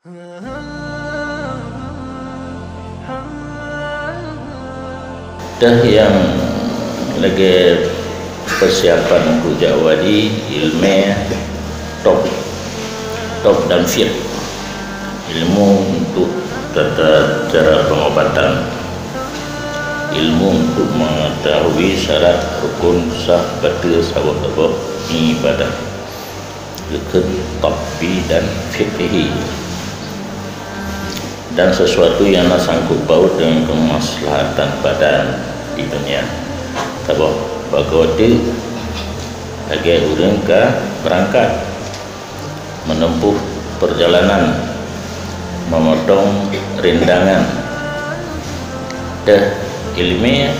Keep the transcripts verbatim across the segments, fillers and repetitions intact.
Teuh nyang lagée persiapan untuk jak wadi, ilmu top, top dan fit. Ilmu untuk tata cara pengobatan. Ilmu untuk mengetahui syarat, rukun, sah, batal saboh-saboh ibadah. Rukun tabbi dan fikhi. Dan sesuatu nyang na sangkut paut dengan kemaslahatan badan di dunia. Saboh bagoe teuk lagée ureuëng ka beurangkat menempuh perjalanan, memotong rintangan. Teuh ilmu,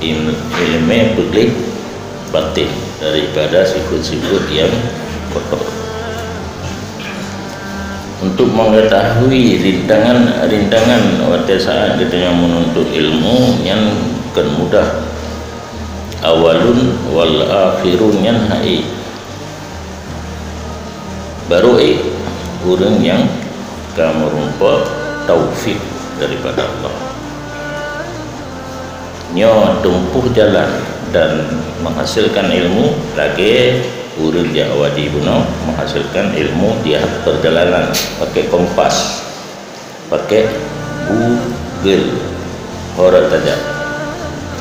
im-, ilmu peugleh batin daripada sifat-sifat nyang kotor. Untuk mengetahui rintangan-rintangan watée saat geutanyoe menuntut ilmu, nyan kon mudah. Awalun wal akhirun, nyan hai. Baru ék ureuëng nyang ka meurumpok taufik daripada Allah. Nyoe tempuh jalan dan menghasilkan ilmu lagée ureuëng jak wadi bunoe menghasilkan ilmu di perjalanan, pakai kompas, pakai Google. Horot tajak.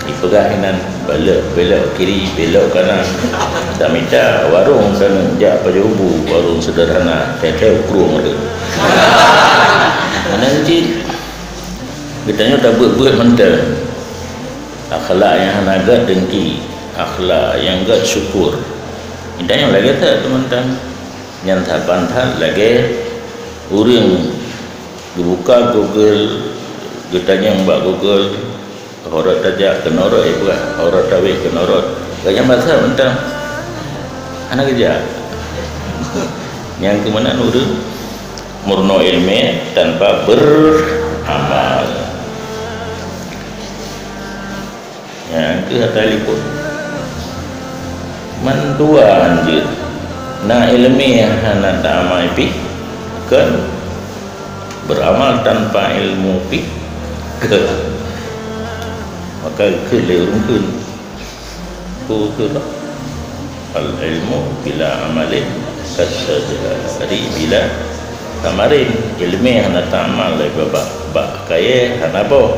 Ipeugah inan, belok, belok kiri, belok kanan. Tamita warong dan jak pajoh bu, warong sederhana, teuh-teuh krueng tu. Meunan cit, geutanyoe tabeuet-beuet mantong. Akhlak nyang hana gét dengki, akhlak nyang gét syukur. Geutanyoe lagée that, teumantong. Nyan saban that lagée ureuëng geubuka Google, geutanyong bak Google, horot tajak keunorot, eh, peugah, horot taweh keunorot. Gobnyan basa mantong. Hana geujak. Nyang keumanan ureuëng meurunoe ilmu tanpa beramal. Nyan keuh ata liput. Mandua hanjeuet. Na ilmu hana taamal pih, kon beramal tanpa ilmu pih, kon. Maka keu lé ureuëng kheun. Keu keu bah. Al-ilmu bila amalin kasajari bila tamarin. Ilmu hana taamal lé babah, bak kayée hana boh.